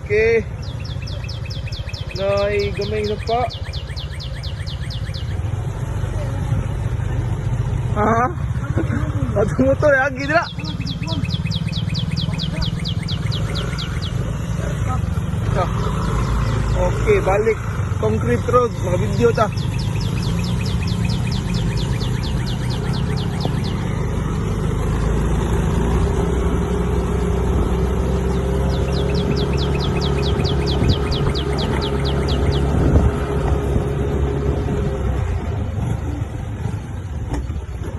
Okay. Nay, gamay na pa. Ha? Atong motor, agi dira. Ah. Okay, balik. Concrete road, mga video ta.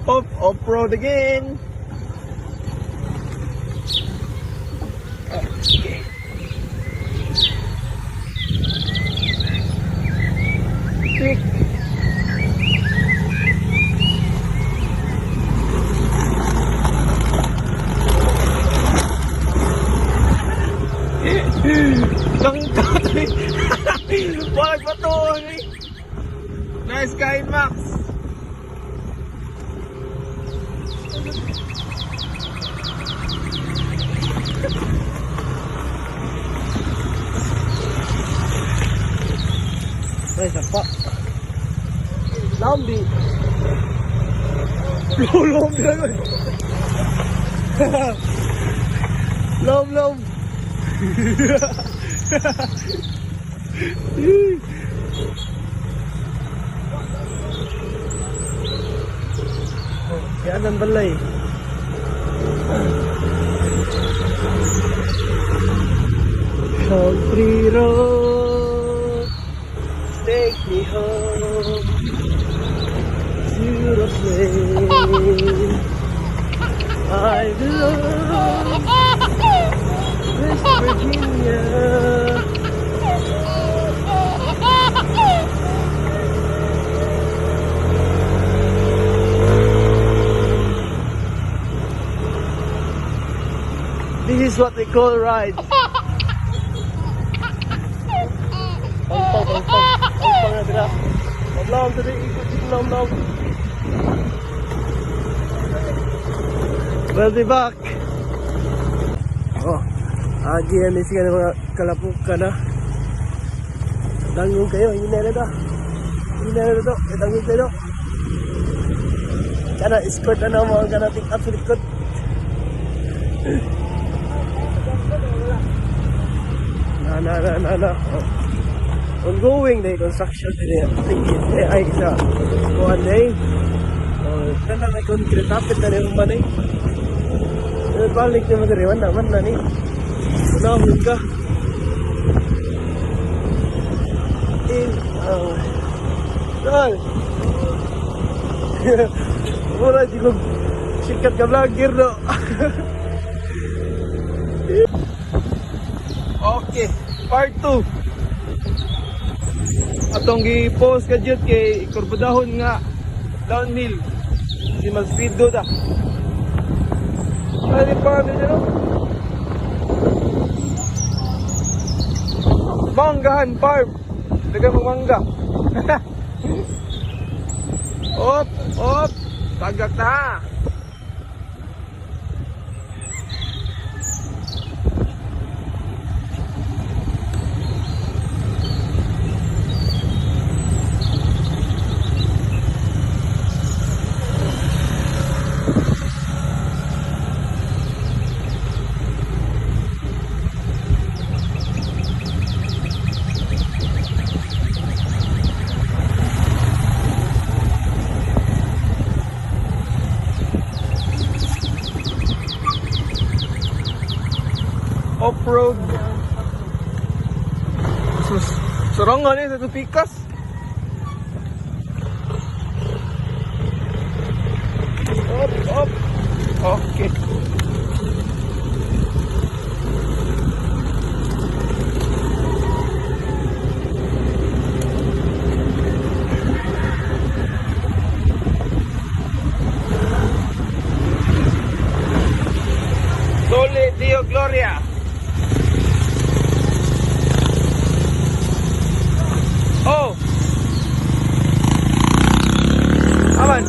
Off, off-road again. Okay. Tick. Kangkot eh. Wag pa to eh. Nice guy, Max. Ay, sapa. Lambi. Lom, lom. Lom, lom. Yan ang balay. Country road, take me home to the place I belong, West Virginia. This is what we call ride. Pangpang, pangpang, pangpang na dira. Lom, diri, ikot dito, lom, lom. We'll be back. Oh, agi na siya ng mga kalapok ka na. Dangong kayo, hindi na na. Hindi na na to, dangong kayo. Kana, escort na mo ang kana pick up sa likod. Na, na, na, na, na. Oh. Ongoing na construction din eh, ay sa kuan day. Oh, kana may concrete tapit na rin man eh. Eh, balik na mo diri, man na ni. Unahon ka. In, oh. Dal. Wala di ko sikat ka vlogger no. Okay, part 2. Atong gi-post ka jud kay kurbadahon nga downhill. Si mag-speed do ta. Ano pa nila no? Manggahan Farm. Daga mo mangga. Op, op. Tagak na. Off-road. Sus, sarangan eh sa tupikas. Up, up. Okay. Soli Deo Gloria. Oh. Aman.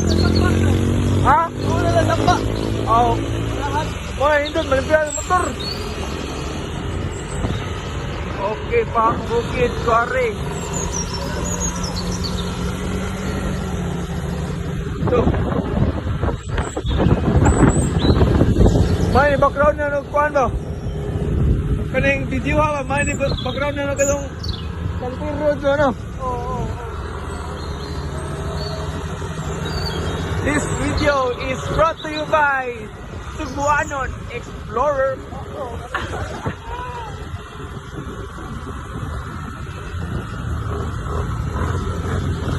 Ha? Wala lang sapa. Oh. Okay pa ang bukid, kuwari. So, may background na nagkuhan ba? Kaning video ha, may background na nagkatong Kalpir Road ba, no? Oo. This video is brought to you by Sugbuanon Explorer.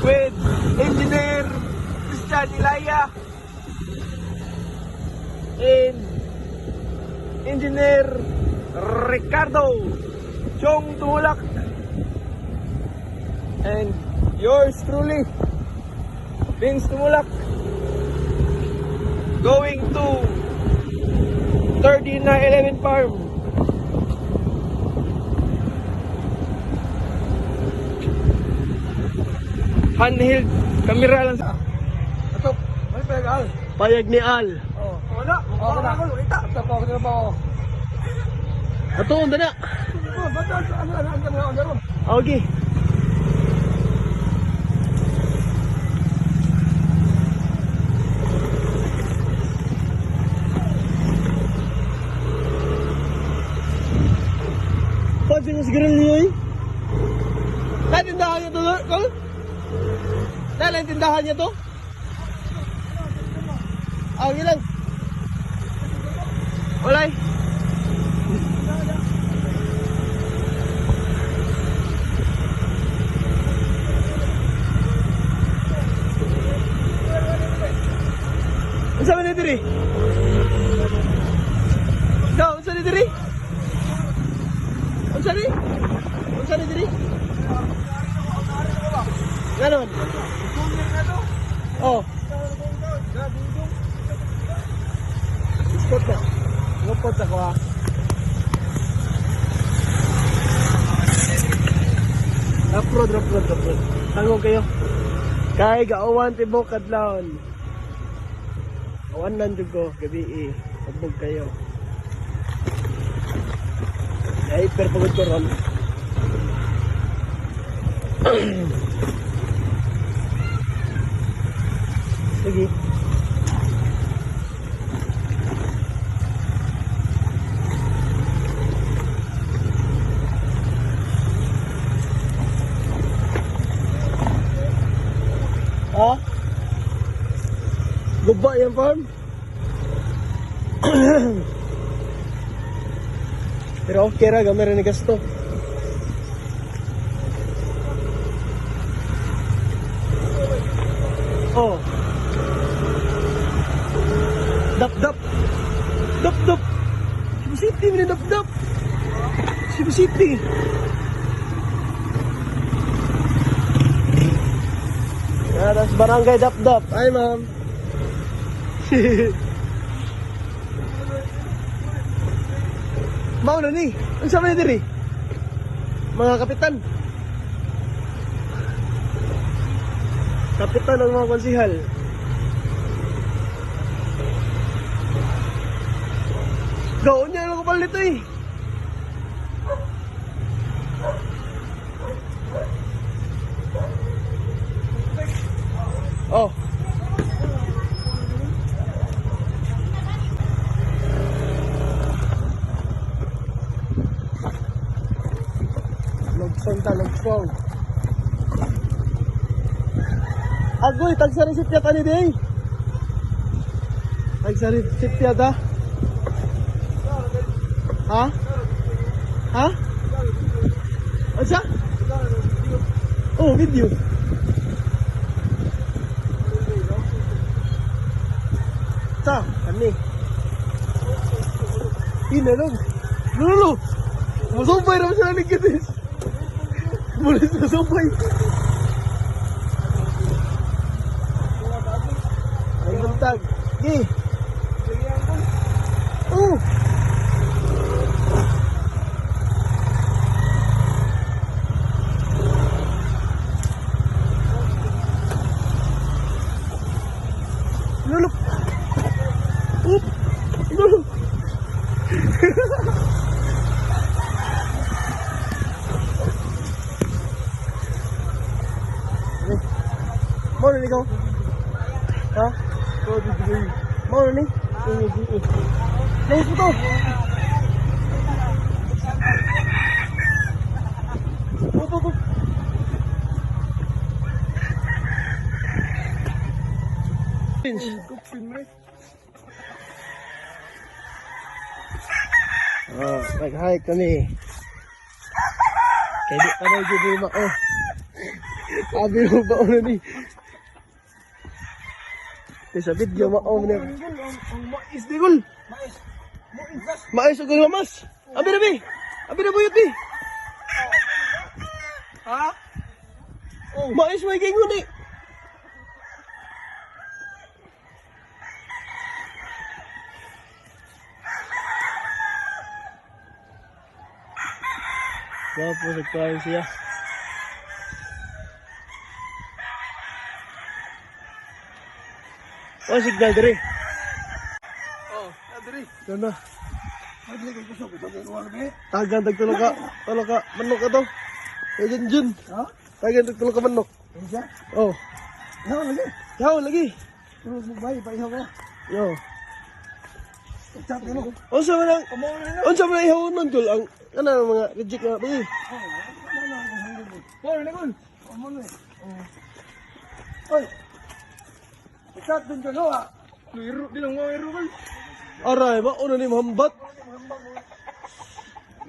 With Engineer Christian Ilaya and Engineer Ricardo Chong Tumulak and yours truly, Vince Tumulak, going to 3911 Farm. Handheld camera lang sa Ato, may pegal. Payag ni Al. Oh. Wala. Oh, wala. Kita. Ato pa ako ba ako. Ato unda na. Oh, ba't ano ano ano ano ano? Okay. Pwede mo siguro niyo eh. Natindahan niya to, Col? Natindahan niya to? Ah, okay lang. Wala eh. Unsa man ni diri? Ikaw, unsa ni diri? Unsa ni? Unsa ni diri? Ganon. Oh. Iskot na. Ngupot ako ah. Upload, upload, upload. Tangog kayo. Kay gauwan tibok kadlawon. Awan lang jud ko gabi eh. Tabog kayo. Ay, pero pagod ko ron. Sige. Ah? Guba yan, farm? Pero okay ra, gamay ra ni gasto. Oh. Dap dap. Dap dap. Cebu City ni dap dap. Cebu City. Yeah, that's Barangay Dap Dap. Hi, ma'am. Mao na ni. Unsa man ni diri? Mga kapitan. Kapitan ang mga konsihal. Gaon niya lang ko pala nito eh. Oh. Lugsong ta, lugsong. Agoy, tagsa rin si Piat ani day. Tagsa rin si Piat ah. Ha? Ha? Ano Oh, video. Ta, kani. Inalog. Lolo. Musumpay naman sila ni Gitis. Mulis musumpay. Ay, buntag. Gi. Oh. Lolo. Oop. Lolo. ikaw? Ha? Mao na ni? Nahis mo to. Up, up, up. Ah, nag-hike kami. Kaya di pa na jud mo oh. Abi mo ba na ni? Kaya sa video mao ni. Ang mais di gol. Mais. Mais ug lamas. Abi na bi. Abi na buyot bi. Ha? Oh. Mais may gingon ni. Gwapo sa kain siya. Oh, signal diri. Oh, diri. Doon na. Madali kay kusog ito kay wala be. Tagan tag tulo ka manok ka to. Eh, Jun Jun. Ha? Tagan tag tulo ka manok. Unsa? Oh, Yaw lagi. yaw lagi. Tulog mo bay pa ihaw ko. Yo. Chat mo. Unsa man ang Amo na na. unsa man ang ihawon tol ang kana mga reject na ba? Mao na gol. Amo na. Oy. Chat dun ko ha. Liro di lang mo iro gol. Aray ba uno ni hambat.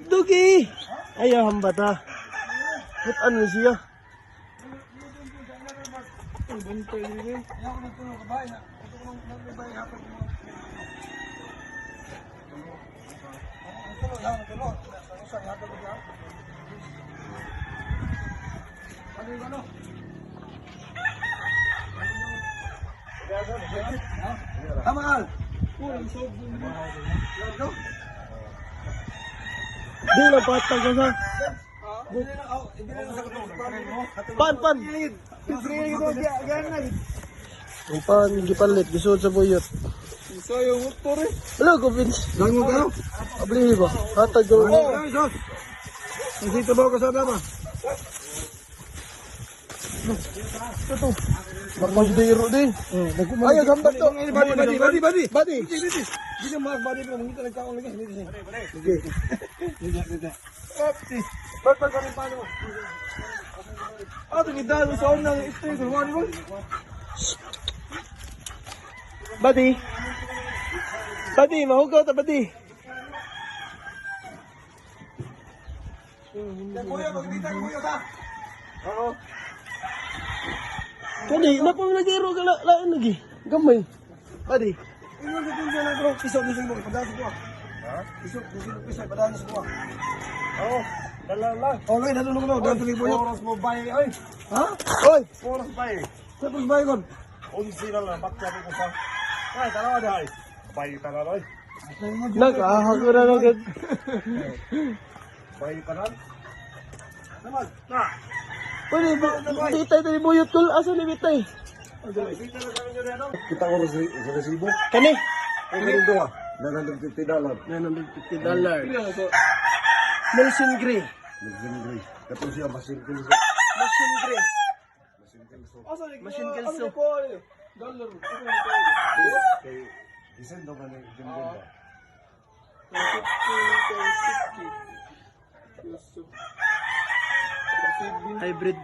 Dugi. Ayaw hambat ha. But ano siya? Bantay ni. Yaw ko nagtulog ka bay. Ito ko nang bay hapon mo. Tama kal. Di lang patag ka sa. Pan pan. Ang pan gipalit gisuod sa buyot. Sayo motor eh. Hello, ko Vince. Dango kayo? Ablihi ba? Hatag ko. Nasito ba ako sa dama? Magmagdiro din. Ayaw gambat to. Badi, badi, badi, badi. Badi. Dito, dito mga badi pero mangita nagkaon lagi. Dito, Sige. dito, dito. Ba't pa kami paano? Ah, ito sa una ito yung one goal. Badi. Badi, mahugaw ta badi. Kuya, magdita kuya ta. Oo. Kani, na pa nagiro ka lain lagi. Gamay. Badi. Ingon sa tunja na bro. Piso, piso mo padaan sa kuha. Ha? Piso, piso, piso padaan sa kuha. Oo. Dala lang. Oh, lagi natulog no, dato ni Boyot. Oras mo bay, ay, Ha? Oy, oras bay. Tapos bay kon. Unsi na lang, bakya ko sa. Ay, tanawa di ay. Bay tanan ay. nagahag na lang gud. Bay tanan. Naman, na. Pwede, bitay tayo buyot kul. Asa ni bitay? Kita ko sa resibo. Kani? Ang ganun doon ah. $950. $950. Nelson Gray. Nelson Gray. Katong siya, machine kilso. Machine Gray. Machine kilso. Machine Kelso. Dollar. Kay, gisend daw ba ni Jim Jim ba? Hybrid.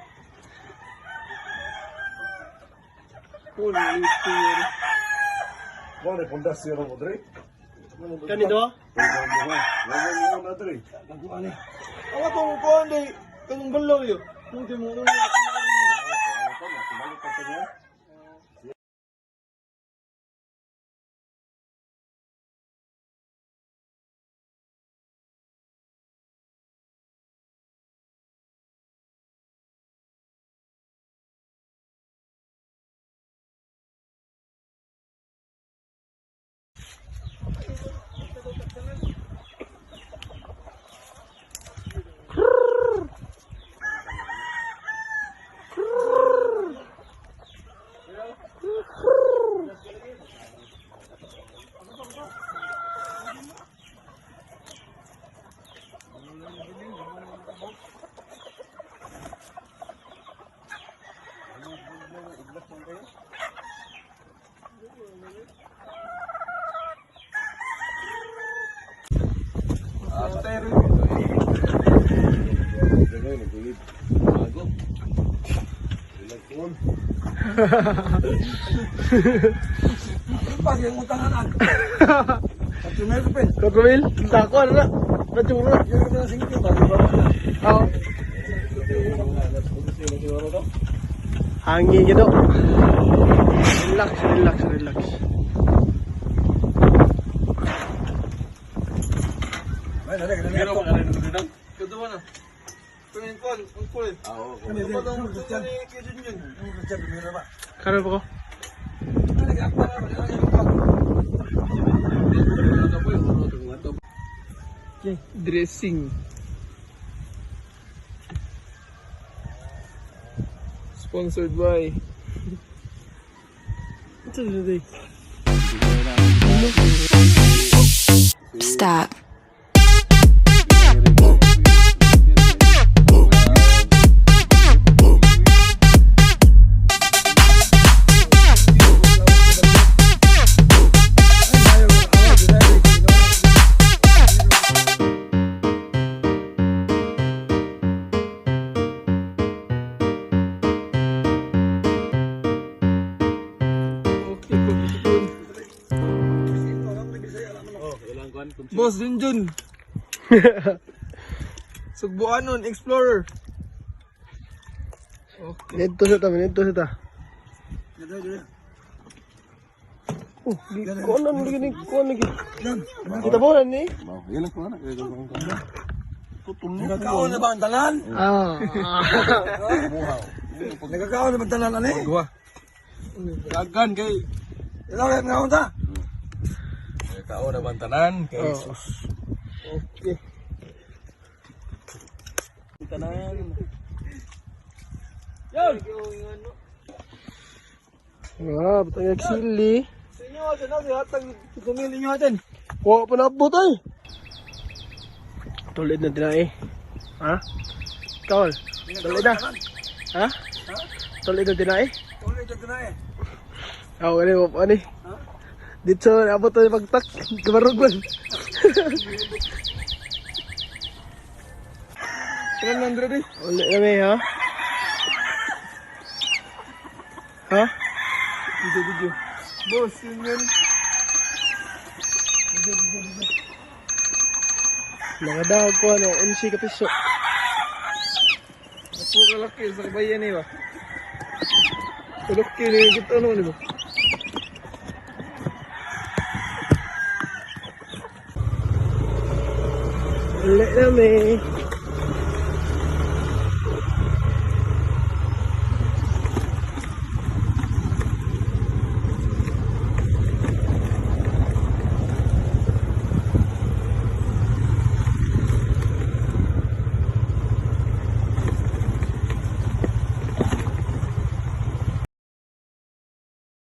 Mo ni pundasyon mo dre. Kani do? Wala mo na dre. Ang atong kuan day kanang balaw yo. Kung di mo Balik pa niya. Pag yung utangan. Pag ko pen. 4,000? Tako ano na? Natsura. Yung ko na singko ba? Oo. Hangin gito. Relax, relax, relax. Ay, dali, dali. Pero kung ano nang Kaduwa na. Tingin ko, ang kulit. Kami dyan. Karon pa ko. Dressing. Sponsored by Ito dito. Stop. Okay, ko. Boss Junjun. Sugbuanon Explorer. Okay. Dito sa ta, dito sa ta. Oh, di ko na lagi ni ko lagi. Kita ba ni? Nagkakaon na ba ang tanan? Ah. Nagkakaon na ba ang tanan ani? Guwa. Dagan kay Ilaw kay ngaon ta? Nagkakaon na ba ang tanan kay Oh. Jesus. Okay. Tanan. Yon. Ah, butang sili. Sa inyo atin na hatag tumili nyo atin. Wa pa na abot ay. Tulid na din eh. Ha? Kaol. Tulid na. Ha? Tulid na din eh. Tuloy dito na eh. Ako gani wa pa ni. Dito abot tayo pagtak. Kabarog man. 300 eh. Uli na may ha? Ha? Video video. Boss, yun yun. Nakadahag ko ano, 11 ka piso. Napo kalaki sa kabayan eh ba. Tulok kini kita ano ni ba? Uli na may.